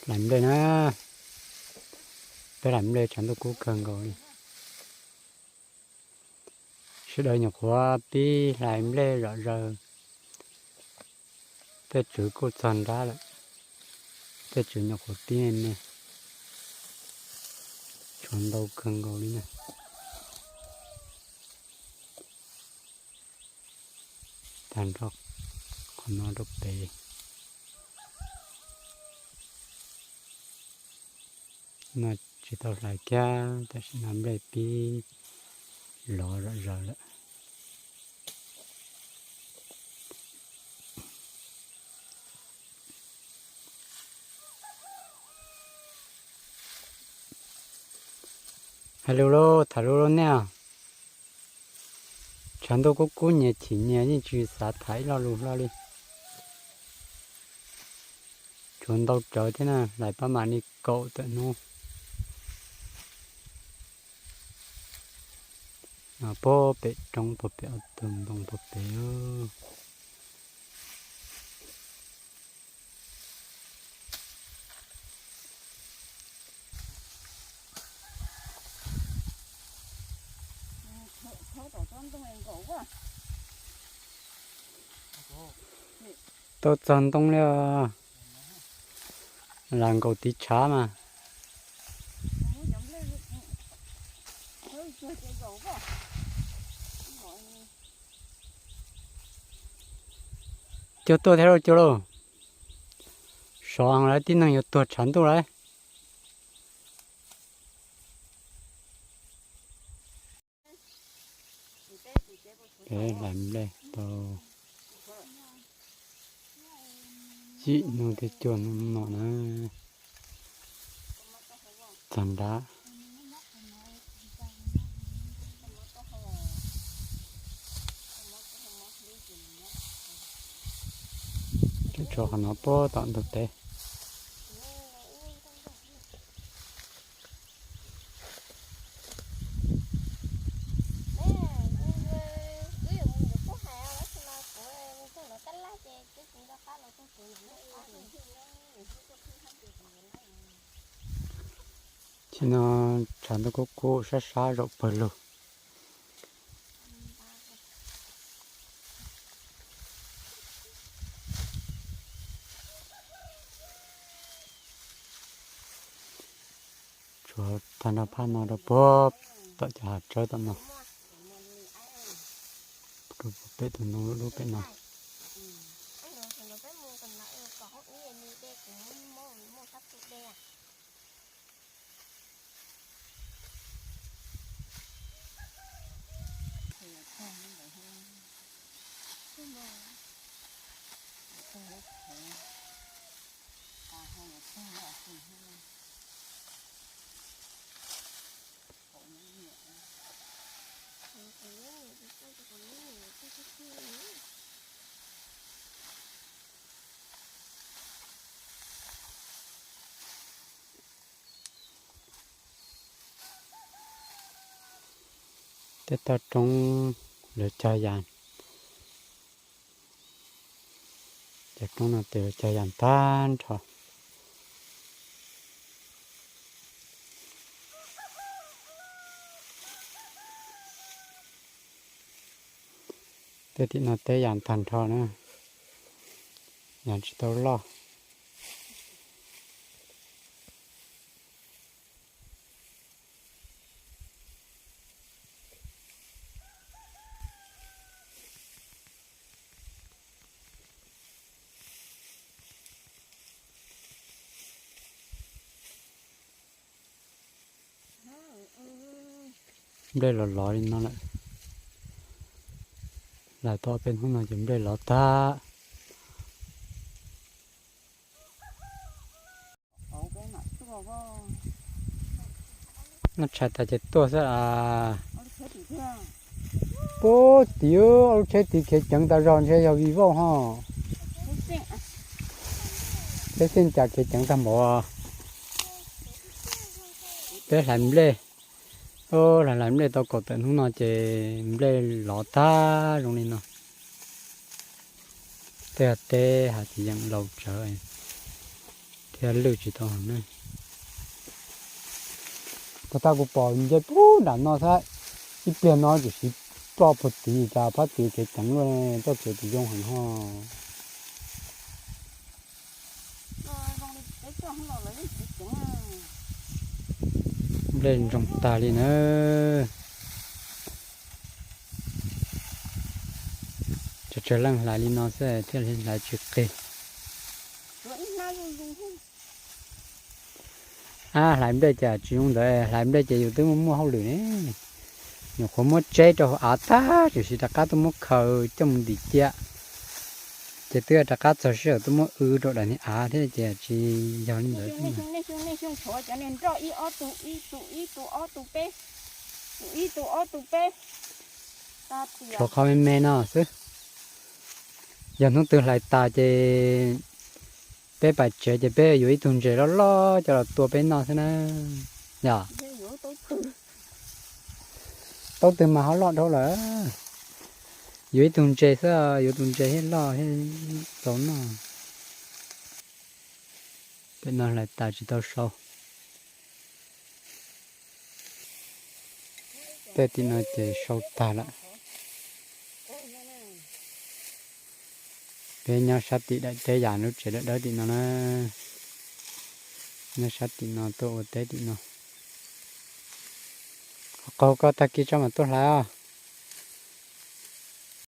Hlais nplej na, peb hlais nplej tshav ntuj kub kawg nkaus li. Sawv daws nyuam qhuav pib hlais nplej zom zaws, tej tswv kuj txog nrab lawm, tej tswv nyuam qhuav pib me me, tshuav ntau kawg nkaus li na. Tag nrho qhov no rau pem no tsis tau hlais kiag, tam sim no nplej pib lov zom zaws lawm. Hais lus lauj, tham lus lauj nej. Tshav ntuj kub kub nyias chim nyias yeej tsis xav tham ib lo lus hlo li. Tshuav ntau tsawv thiab na, hlais pab mam li kaum tawm hnub. Puag pem roob puag pem ob tug ntoo puag pem. Tau txog ntoo li os. Lam nkaum tiv tshav mas. Cuag tuaj thiab lauj, cuag lauj. Sov lawv tib neeg yuav tuag tshav ntuj lawm. Peb hlais nplej tau yim hnub thiab cuaj hnub no na, txog nrab. Tseem tshuav qhov no puag tom ntug teb. Tam sim no tshav ntuj kub kub sab sab zaum pawg lug. Tshuav tag nrho phab no rau puag tom cov hav tsawb tom no, rau puag pem tus ntoo lub lub pem no. Tej toj roob lawv cog yas, cov roob no tes lawv cog yas tag nrho. Tej tim no teb yas tag nrho na, yas tsis tau loj. Nplej los lov li no lawm. Lam tau ob peb hnub no ces nplej lov tag. Noj tshais tas ces tuaj xwb as. Puag tim, ob lub tsheb tid khiav ceev tas zog ntshe yog Vivo ho. Peb xeej cas khiav ceev tag npaum. Peb hlais nplej, hlais hlais nplej tau kaum tawm hnub no ces nplej lov tag zoo li no. Tej teb hav txiv yeem laus tsawv, teb Thiab lwj tsis tau heev na. Tag tag kuv pom nce pub nram no thiab, ib pliag no tseem siv ploj puag tid, cas phab tid kev ceev luaj, txoj kev tsis zoo heev ho. Nplej ntsoog tag li na. Tsawg tsawg leej hlais li no xwb thiaj li hlais tsis qig. Ab, hlais nplej cas tsis zoo ntawd, hlais nplej ces yus twb muaj muaj hauj lwm ne. Nyuam qhuav muab tseb rau hauv av tag, tiam sis rov qab tuaj muab khaws coj mus ntim cia, ces twb rov qab txog sij hawm tuaj muab w rau daim niag av thiab ces tsis yog li ntawd. Nej xyoo, nej xyoo tshuav cov niag nroj ib ob tug, ib tug ib tug ob tug peb, ib tug ob tug peb. Tshuav qhov me me no xwb. Yog hnub twg hlais tas ces peb pais tsev ces peb yuav ib tug ntses loj loj coj los tua peb noj xwb na. Yog taub twg mas ho loj dhau lawm. Yuav ib tug ntses xwb, yuav tus ntses thiaj loj thiaj tau noj. Pem no hlais tas tsis tau sau. Tej tim no ces sau tag lawm. Peb nyob sab tim daim teb yam lub tsev dawb dawb tim no na. Nyob sab tim no tuaj ua teb tim no. Qhov qaug koj tag kis tso mam tuaj hlais os.